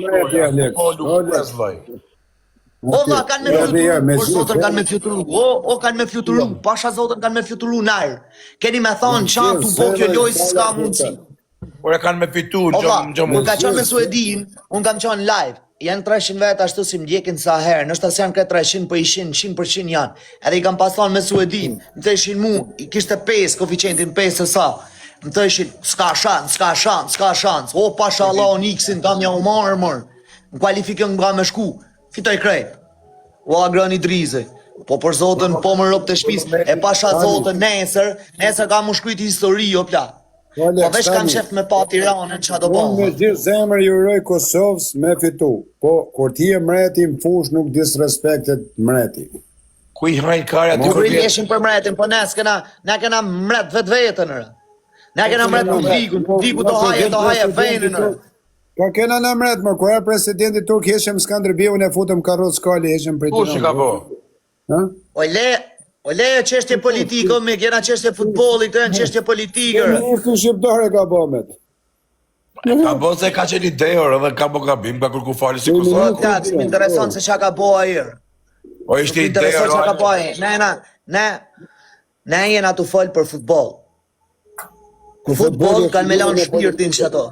Mreti, Alex. Po, nuk Alex. pres vllai. O vlla, kanë me Jo, fluturu, jo, me për gjithë, zotën kanë me fluturu. O, o kanë me fluturu, pasha zotën kanë me fluturu në ajër. Keni me thonë qa tu bo kjo lojë s'ka mundësi. Ore kanë me fitu O në vlla, gjë gjë kur ka mund. qenë me Suedin, unë kam qenë live. Janë 300 vetë ashtu si më ndjekin sa herë, ndoshta s'janë krejt 300, po ishin 100% janë. Edhe i kam pas thonë me Suedin, më thëshin mu, i kishte 5 koeficientin 5 se sa. Më thëshin, s'ka shans, s'ka shans, s'ka shans. O pasha Allahun X-in kam ja u marrë mor. Në kualifikim nga me shku. Fitoj krejt. O Agron Idrizi. Po për zotën, po më rob të shtëpisë, e pasha zotën nesër, nesër kam u shkruajt histori o pla. Po Alex, veç kam tani, qef me pa Tiranën ç'a do Unë me bëhet. gjithë zemër ju uroj Kosovës me fitu, po kur ti je mreti në fush nuk disrespektet mreti. Ku i hrajn kare aty Nuk kur rri vjen. jeshin për mretin, po ne s'kena, ne kena mret vetveten rë. Ne kena mret publikun, publiku do haje, do haje venin rë. Po kena në mret, më kur era presidenti turk heqëm Skënderbeun e futëm karrocë kali heqëm prej Kush e ka bo? Ha? O le, o le çështje politike, o me kena çështje futbolli, këto janë çështje politike. rë. Ministri shqiptar e ka bë met. Ka bo se ka qenë ide, ore, edhe ka bo gabim, ka kërku falje si Kosova. Ja, s'më intereson se çka ka bo ai. rë. O ishte Nuk më ide, intereson çka ka ore. bo ai. Ne na, ne ne jena tu fol për futboll. Ku Futboll kanë me lanë shpirtin që ato.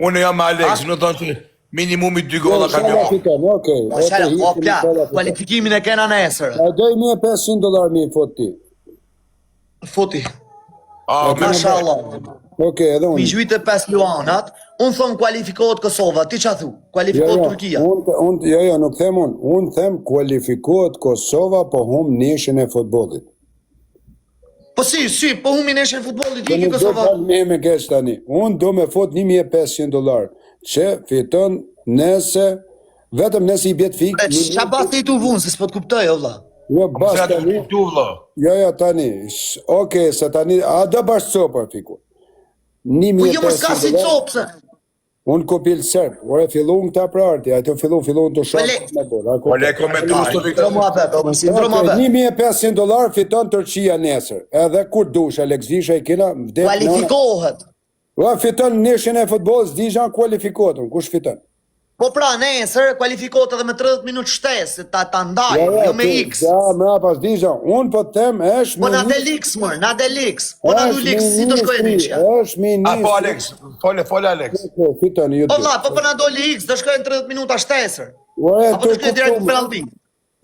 Unë jam me Alex, unë thonë që minimumi dy golla kanë Inshallah me fiton, okej. Po Okej, çfarë, o hiqim, pla, inshallah fiton. kualifikimin e kena nesër. A do 1500 dollar mi fut ti? Futi. A, me Mashallah. Okej, edhe Mi unë. gjujtë 5 luanat, unë thom kualifikohet Kosova, ti qa thu? Jo, Kualifikohet jo, Turqia. unë, unë, jo, jo, nuk them unë. Unë them kualifikohet Kosova, po hum neshën e futbollit. Po si, si, po humi neshën e futbollit, Po iki nuk do Kosova. fal me me keq tani. Unë do me fut 1500 dollar, që fiton nëse vetëm nëse i bjet fik. E, Qa basti tu vunë, se s'po të kuptoj, o vlla. Jo, bas Se atë tani. tu vëlla. Jo, jo, tani. S- Okej, se tani a do bash copër fiku. Po jo, mos ka 1500 si dollar. copë, se. Unë kopil serb, ore fillun këta për arti, ato fillun, fillun të Po shoh le- me bol. a Po le kupton? komentues të Ndro mua bet, o mos, ndro mua Okej, bet. 1500 dollar fiton Turqia nesër. Edhe kur dush Alex Visha i kena vdek. nona. Kualifikohet. Ua fiton neshën e futbollit, s'di gjan kualifikohet, unë, kush fiton? Po pra, nesër kualifikohet edhe me 30 minutë shtesë, se ta ta ndaj, Ja, ja, jo me ti- X. Ja, mrapa s'di gjan. Unë po të them është Po na ministri- del X, mër, na del X. Po na është del X, si do shkojë ministri- neshja? Është ministri. A po Alex, fole, fole Alex. Po, fiton ju Po dy. vlla, po po na doli X, do shkojnë 30 minuta shtesër. Ore, Apo do të shkojnë direkt në kuptum. penallti.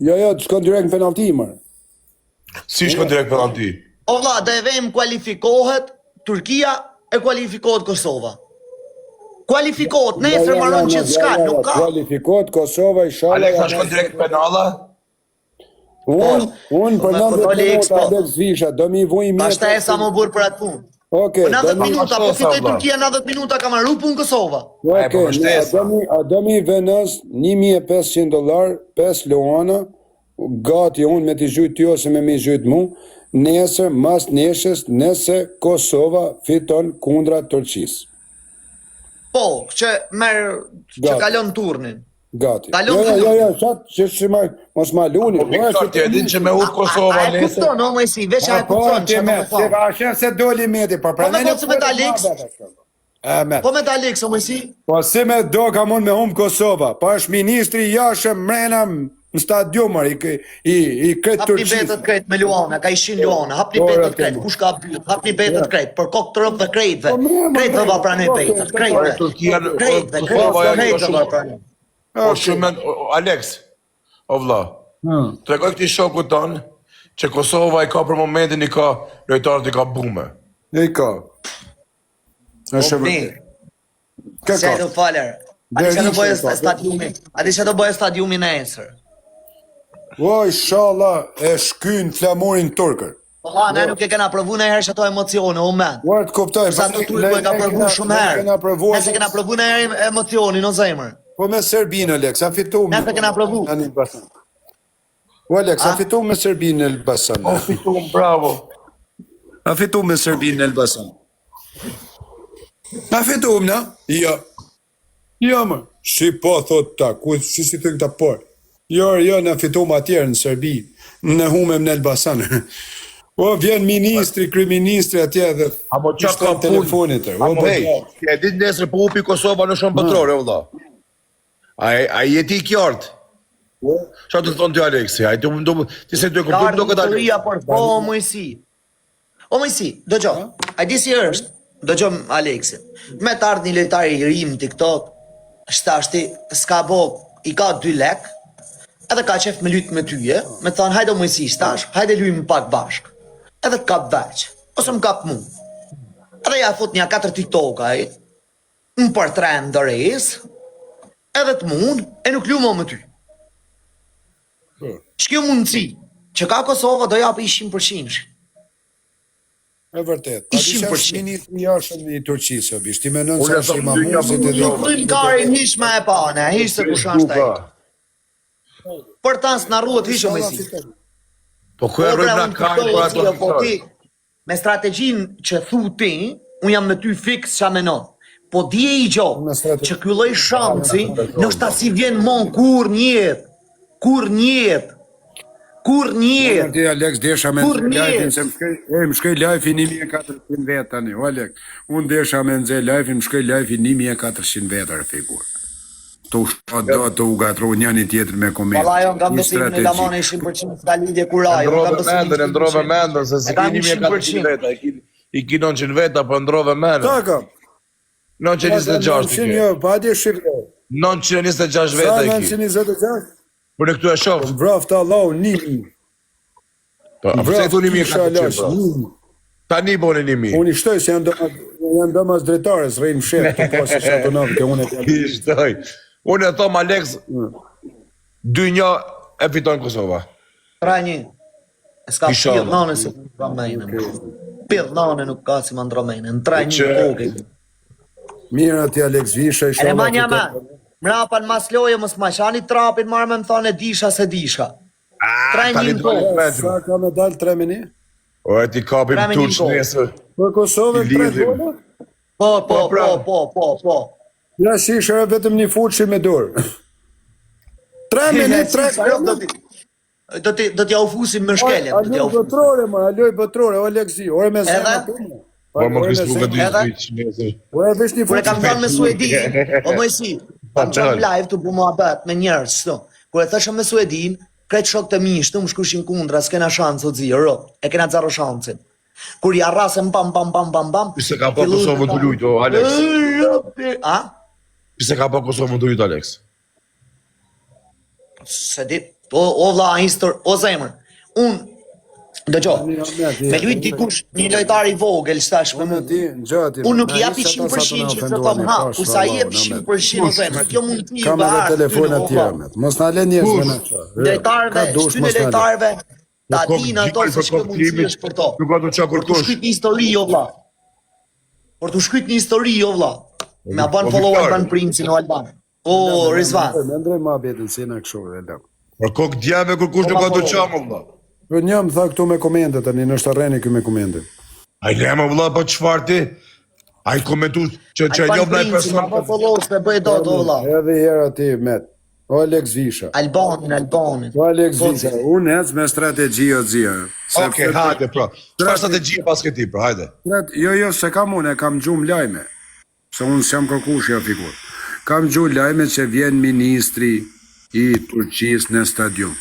Jo, jo, të shkon direkt në penallti, mër. Si shkon direkt penallti? O vlla, do e vejmë kualifikohet Turkia e kualifikohet Kosova. Kualifikohet, nesër Jo, jo, mbaron jo, jo, gjithçka, jo, jo, nuk ka. Kualifikohet Kosova inshallah. Alex, a shkon direkt penalla? Unë, unë Po, për po, 90 doli X, minuta po. Alex Visha, do mi vuj Pa shtesa më burr për atë punë. Okej, Po 90 do mi minuta, po shtesa, fitoi vlla. Turkia 90 minuta ka marru punë Kosova. E, po, Okej, me shtesa. a do mi a do mi vendos 1500 dollar, 5 luana, gati unë me t'i gjujt ty ose me mi gjujt mu, nesër mas neshës, nëse Kosova fiton kundra Turqisë. Po, që merr që Gati. kalon turnin. Gati. Kalon Jo, jo, jo, turnin. jo, qatë që që ma, mos ma luni. Po Viktor, ti e din që me hup Kosova A e nesër. kupton, o Mojsi, veç a e Po, kupton ti çfarë do me, të thonë. se a shef se doli meti, po prandaj me nuk po se me flet Alex. ma, baba, E, me. Po me Alex, o Mojsi, Po si me do ka mund me humb Kosova, po është ministri i jashtëm mrena në stadium, mor, i i i krejt hapni Turqisë. betët krejt me Luana, ka ishin Luana, hapni Po, betët re, krejt, temu. kush ka byt, hapni betët krejt, për kokë të rëp dhe krejtve. Po, mre, mre, Krejtve va pranoj po, betët, po, krejtve. Ore, Turqia, Krejtve, Kosova krejtve, janë krejtve shumë- va pranoj. Po shumë, o, Alex, o vlla. Hmm. Tregoj këtij shokut ton që Kosova i ka për momentin i ka lojtarët i ka bume. I ka. Është e Po, vërtetë. Kë Se ka? do faler. A di çfarë do Berisha bëjë i ka. stadiumi? A di çfarë do bëjë stadiumi nesër? O, inshallah, e shkyn flamurin turkër. Po ha, ne nuk e kena provu në herë që ato emocione, o men. Ora të kuptoj, Sa po të turku e ka ne provu kena- shumë ne herë. Kena provuar. Ne se kena provu në herë emocionin, o zemër. Po me Serbinë, Alex, a fitu Ne se kena provu. Në Elbasan. O Alex, a A? fitu me Serbinë në Elbasan. Po fitum, bravo. A fitu me Serbinë në Elbasan. A fitum, na? Jo. Jo, më. Si po, thot ta, ku, si si thënë këta por. Jo, jo, na fitum atjerë në Serbi, në humem në Elbasan. Po vjen ministri, kryeministri atje dhe A mo i qa shton ka punë? telefonit. O, A mo po, hey, e ditë nesër po hupi Kosova në shumë botërore, o vlla. A, a je ti i qartë? Po. Çfarë të thonë ty Aleksi? Ai do do ti se do e kuptoj do këtë Alex. Historia por po o Mojsi. O Mojsi, dëgjo. A di si është? Dëgjo Aleksin. Me të ardhë një lojtar i ri në TikTok, shtashti s'ka bo, i ka 2 lek, edhe ka qef me lyt me tyje, me të thonë hajde o Mojsi shtash, hajde lyjmë pak bashk. Edhe të kap veç, ose më kap mu. Edhe ja fut një katër TikTok ai, më për tre në dorez, edhe të mund, e nuk lu mo me ty. Po. Shkjo mundësi, që ka Kosova do japi 100%. E vërtet. Pa Ishin disha për është qind. ministri i jashtëm i Turqisë, o bish. Ti menon Unë se e është them i mamuzit dy edhe Nuk rrim kare hiç ma e pa, ne, hiç se kush është ai. Për ta s'na rruhet hiç o Inshallah Mojsi. fiton. Po ku e Po, bre, rrojmë na unë kajnë kuptoj, për ato Zio, po ti, fitojnë. me strategjinë që thu ti, unë jam me ty fiks qa menon. Po dije i gjo, Me strategji- që ky lloj shansi, ndoshta si vjen mon kur njet, kur njet, kur njet. Ti Alex desha me Kur nxe live-in njet. se më shkoj, e më shkoj live-i 1400 vet tani, o Alex. Unë desha me nxe live-in, më shkoj live-i 1400 vet figur. Të u shto do të u gatru njëri tjetrin me komente. Valla jo, kam Një besimin në strategji. Lamane 100% s'ka lidhje kurajë, unë Ndrove kam besimin mendën, e ndrove 100%. mendën se si E kam ki 100%. 1400 veta, i ki i ki 900 veta, po ndrove mendën. Taka. 926 i ke. Jo, pa di shifre. 926 Sa veta i ki. 926? Po në këtu e shoh. Vraftë Allahu 1000. Po, a pse thoni Vraftë 1400 kisha pra? 1000. Tani boni 1000. Unë i shtoj se janë do janë do mas drejtarës, rrinë fshet, të po se sa të navë, unë e I shtoj. Unë e thom Alex 2-1 e fiton Kosova. Pra një. E S'ka Inshallah. pidh nane se ka mene. Pidh nane nuk ka si ma ndro mene. Në tre një Që- kokë. Mirë aty Alex Visha, E manja inshallah. ma. Mrapan mas loje mos ma shani trapin marrë me më thonë e disha se disha. Ah, Tre tani një do në të Sa ka me dal 3 me 1? O e ti kapim Tre me një turq gol. nesër. Për Kosovën I 3 lidhim. gola? Po, po, Po, pra. po, po, po, po. Ja si isha vetëm një fuçi me dorë. 3 me 1, 3 Si, do ti do ti do t'ja u fusim me shkelem, do t'ja Aloj u fusim. botërore, më, aloj botërore, o Alexi, ore me zemër Edhe? aty, më. Po më Ore me Chris Luka zemër. dy Edhe? switch nesër. Ore vesh një Kur e fuçi. kam thënë me Suedin, o Mojsi, kam qenë live të bu muhabet me njerëz kështu. Kur e thashë me Suedin, krejt shokët e mi shtu më shkushin kundra, s'kena shans o zi, ro, e kena zero shansin. Kur ja rrasem bam bam bam bam bam. Pse ka pa fillu Kosovën të lujt, o Alex? Ë, A? Pse ka pa Kosovën të lujt Alex? Se di, o, o vlla, histor, o zemër. Unë, dëgjoj, me lujt dikush një lojtar i vogël tash me Unë mua. ti, gjë Unë nuk i japi 100% që të thom ha, kurse ai jep 100% o zemër. Kjo mund të Kam edhe telefona të tjera me. Mos na lën njerëz me na. Lojtarëve, Ka dush shtynë mos na lën. lojtarëve, ta Për kokë dinë ato gjikal, se për çka kokë mundësi trimit, është për to. Nuk ka të qa Për të kërkush. shkryt një histori jo vlla. Për të shkryt një histori jo vlla. Me a ban O, follow Viktor. Alban Princin o Alban. O Rizvan. Me ndroj muhabetin se na kështu e lëm. Për kokë djave kërkush nuk ka të qa më vlla. Po një më tha këtu me komente tani, nështë rreni ky me komente. Ai le më vlla, po çfarë ti? Ai komentu që që e Alban njoh ndaj Princin, person. ma ban follow se bëj dot o vlla. Edhe herë aty met. O Alex Visha. Albanin, Albanin. O Alex Po, Visha, unë ec me strategji o zia. Okej, hajde pra. Çfarë strategjie pas këtij pra, hajde. Strat, jo, jo, se kam unë, e kam gjumë lajme. Se unë s'jam kërkush, jo figur. Kam gjumë lajme që vjen ministri i Turqisë në stadium.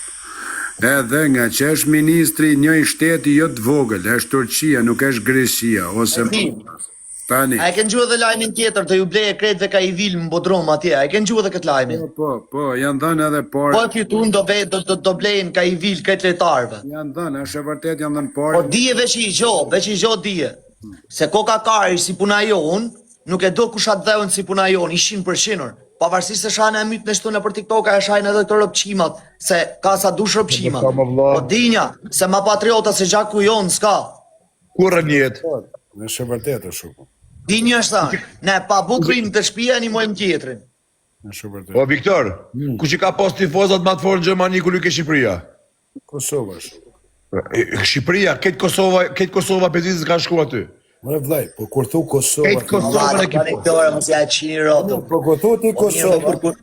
Edhe nga që është ministri i një shteti jo të vogël, është Turqia, nuk është Greqia, ose... E di. Tani. A e ken gjuhë edhe lajmin tjetër të ju bleje krejtve ka i vilë në Bodrum atje. A e ken gjuhë edhe këtë lajmin? Po, po, po, janë dhënë edhe pare. Po e fitun do ve, do do, do blejnë ka i vilë krejt lojtarëve. Janë dhënë, është e vërtet janë dhënë Po pare. dije veç i gjo, veç i gjo dije. Se koka kari si puna jon, nuk e do kush atë dheun si puna jon, i 100%. Pavarësisht se shajnë e myt në shtu në për TikTok, e shajnë edhe këto rëpqimat, se ka sa dush rëpqimat. Po, më vlla. Po dinja, se ma patriota se gjaku jon s'ka. Kurrë në jetë. Po, është e vërtetë është shumë. Dinja është thanë, ne pa buk rrim të shtëpia një mojmë tjetrin. Është e vërtetë. O Viktor, kush i ka pas tifozat më të fortë në Gjermani kur ke Shqipëria? Kosova është. E, Shqipëria, këtë Kosova, këtë Kosova Pezizës ka shkuar aty. Ore vllai, po kur thu Kosova, Krejt Kosova. Allah, e ki tani dore mos ja qini rrotën. Po kur thu ti Po mirë, Kosova, kur- kur-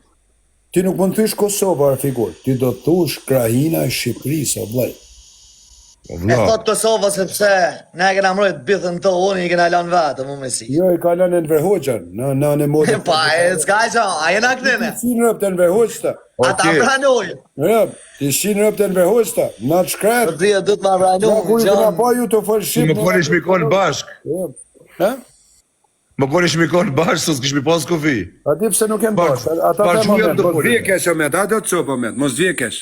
ti nuk mund të thush Kosova, ar figur. Ti do të thush krahina e Shqipërisë, o vllai. Po E vlla. thot Kosova sepse ne e kena mbrojt bithën tonë, i kena lënë vetëm, mu me si. Jo, i ka lënë Enver Hoxha, në në në modë. Pa, e s'ka gjë, a jena këtene? Ti rëp të Enver Hoxha. Ata Okej. pranojnë. Rëp, ti shin rëp të Enver Hoxha, na të Po shkret. ti do të ma Ja pranojnë, kur i kena gjon. pa ju të fol shqip. Më koni shmikon bashk. Ha? Më koni shmikon bashk, se s'kishmi pas kufi. A di pse nuk janë Bashk- bashk? Ata bashk them ju jam moment, të mos folur. vje keq o met, a do të copë o met, mos vje keq.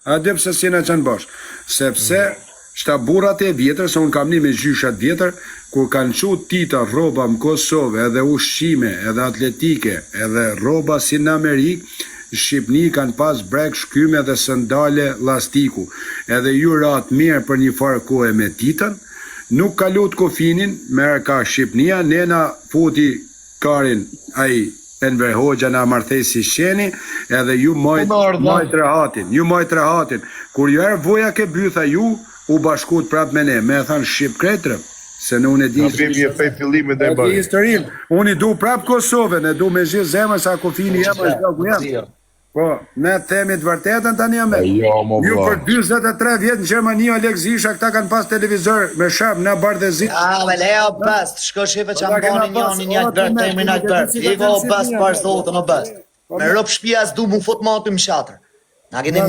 A di pse s'jena qenë bashk? Sepse shta burrat e vjetër, se unë kam një me gjyshat vjetër, kur kanë çu tita rroba në Kosovë, edhe ushqime, edhe atletike, edhe rroba si në Amerikë, në Shqipni kanë pas brek shkyme dhe sandale llastiku. Edhe ju ratë mirë për një farë kohe me titën, nuk kalut kufinin, merë ka Shqipnia, ne na futi karin ai Enver Hoxha na marthej si sheni, edhe ju majt, Po, më ardha. majt rehatin, ju majt rehatin. Kur ju erë voja ke bytha ju, u bashkut prap me ne, me e thanë shqip kretrëm, se në unë e di Na bim je prej fillimit dhe E di bëri. historinë. Unë i du prap Kosovën, e du me gjithë zemër sa kufini jam është gjaku jam. Po, ne themi të vërtetën tani amë. Jo, mo Ju vlla. për 43 vjet në Gjermani Alex Zisha këta kanë pas televizor me shap na bardhezi. A, me leo best, shko shife që Po, më ta kena bani pas, njënin o, një ti Albert, me- emrin ti me Albert. ti si ka Iko qenë best si par mia, zotën, o best. Po, Me me- rop shtëpia s'du mu fut më aty në shatër. Na keni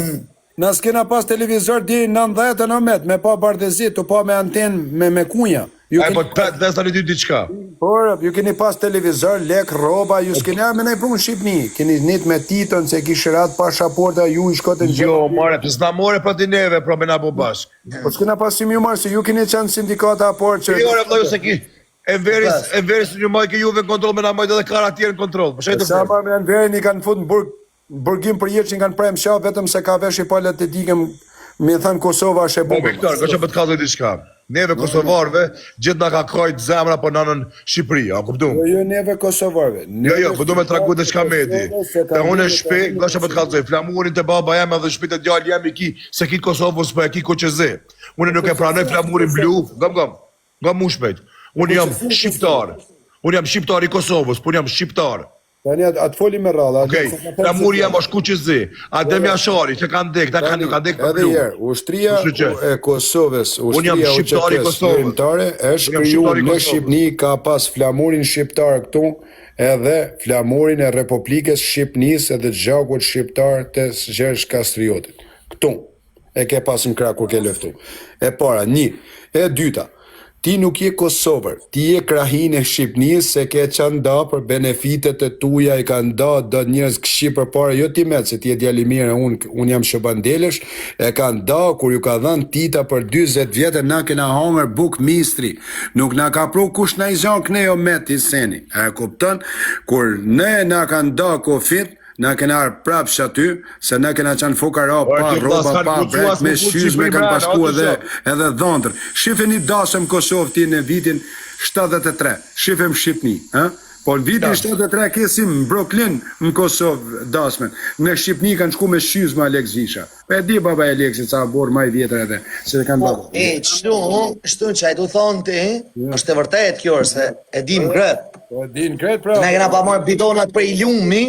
Na s'kena pas televizor deri në 90 në met, me pa bardhezi, tu pa me antenë me me kunja. Ju Ai keni po të dhe tani dy diçka. Por, ju keni pas televizor, lek, rroba, ju s'keni ardhur me ndaj punë në Shqipëni. Keni nit me Titon se kish rat pashaporta, ju i shkotën në Jo, more, pse s'na more pra ti neve, pra me na bo bashk. Po s'kena pas si më marrë se ju keni qenë sindikata apo që Jo, ore, vlla, ju se ki Enveri, Bas. Enveri s'ju maj ke juve në kontroll me na majt edhe kara tjerë në kontroll. Po shaj të Sa fol. pa me Enverin i kanë fut në burg, në burgim për jetë që i kanë prem qafë vetëm se ka vesh i palat e dikëm me thënë Kosova është e Po bukur. Viktor, kështu po të kallzoj diçka. Neve kosovarëve gjithë na ka kajt zemra po nanën Shqipëri, a kupton? Jo, jo neve kosovarëve. Jo, jo, po du me tregu diçka me di. Se ka Te unë në neve shtëpi, nga po të kallzoj, flamurin te baba jam edhe shtëpi te djali jam i ki, se ki Kosovës po e ki kuqezi. Unë nuk e pranoj flamurin blu, gam gam. Gam mu shpejt. Unë jam shqiptar. Unë jam shqiptar i Kosovës, po unë jam shqiptar. Tani atë at foli me radhë. atë- Okej, se ka thënë flamuri se- jam është kuqezi. Adem Jashari që kanë dek, ta kanë kanë dek për Edhe blu. një herë, ushtria Kështu që- e Kosovës, Unë jam ushtria shqiptar i UÇK-s Kosovës. Lirimtare është Unë jam kriju shqiptar i në Kosovës. Shqipëni, ka pas flamurin shqiptar këtu, edhe flamurin e Republikës Shqipënisë edhe gjakut shqiptar të Gjergj Kastriotit. Këtu e ke pas në krah kur ke luftu. E para, një. E dyta, ti nuk je Kosovër, ti je krahinë e Shqipënisë se ke qenë nda për benefitet e tuja, i kanë nda do njerëz këqij përpara, jo ti met se ti je djalë i mirë, unë un jam shëbandelesh, e kanë nda kur ju ka dhënë Tita për 40 vjet e na kena hongër buk mistri. Nuk na ka pru kush na i zon këne jo met i seni. E kupton? Kur ne na kanë nda kufit, na kena ardhë prapë aty, se na kena qenë fukara, Ore, pa ti vlla, rroba, s'kan pa guxu brek, as me me fut shqyzme Shqipëri kanë brenda, bashku o, edhe ti edhe dhëndër. Shifeni dasëm Kosovë ti në vitin 73. Shifem Shqipni, ë? Po në vitin 73 kesim në Brooklyn në Kosovë dasmen. Në Shqipni kanë shku me shqyzme Aleks Visha. Po e di baba e Aleksit sa burr më i vjetër edhe, se e kanë Po, baba. e, qështu, qështu që ai tu thonë ti, është e vërtet kjo, se e dim kret. Po e din kret pra. Ne kena pa marrë bidonat prej lumi,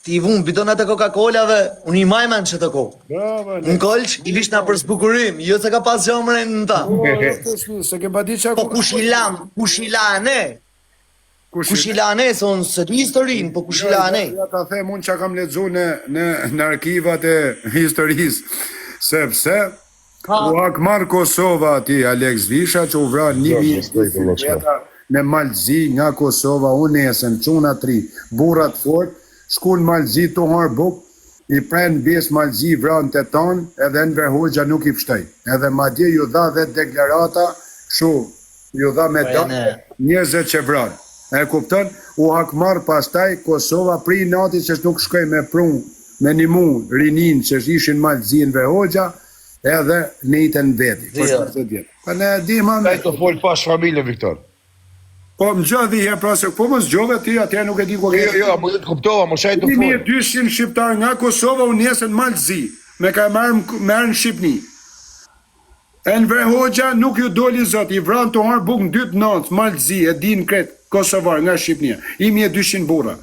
ti i vun bidonat e Coca-Colave, unë i maj men që të kohë. Bravo. Në kolq, i vish na për zbukurim, jo se ka pas gjëmën në ta. Po, se ke pa di çka Po kush i lam, kush i la ne? Kush i la ne, se unë se di historinë, po kush i la ne? Ja ta them unë çka kam lexuar në në në arkivat e historisë, sepse u hakmar Kosova ati Aleks Visha që u vra 1200 veta në Malzi nga Kosova, u nesën, çuna tri, burrat fort, shkun Malzi të harë buk, i pren bes Malzi vran të tonë, edhe Enver Hoxha nuk i pshtoi. Edhe madje ju dha dhe deklarata, kështu, ju dha me Po, datë ne. njerëzit që vran. E kupton? U hakmar pastaj Kosova pri nati që nuk shkoi me prun, me nimu rinin që ishin Malzi Enver Hoxha, edhe nejtën veti. Për Zio. 70 vjet. Po ne e dim ha. Ai të fol pash familjen Viktor. Po më gjë dhe herë pra se po mos gjove ti atëherë nuk e di ku Jo, ke. jo, më të kuptova, më shaj të fol. 1200 shqiptar nga Kosova u nesën Malzi, me ka marrë marrë në Shqipëni. Enver Hoxha nuk ju doli zot, i vran të harë buk në dytë natë, Malzi, e din kret, Kosovar nga Shqipënia, 1200 burra.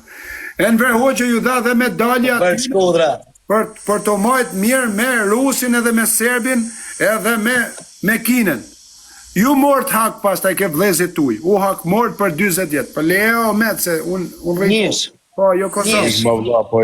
Enver Hoxha ju dha dhe medalja Për Shkodra. për për të majt mirë me Rusin edhe me Serbin. Edhe me me Kinën. Ju mort hak pastaj ke vëllezërit tuaj. U hak mort për 40 vjet. Po leo met se un un rri. Njësh. Po, jo Kosovë. Njësh. Ma vlla, po.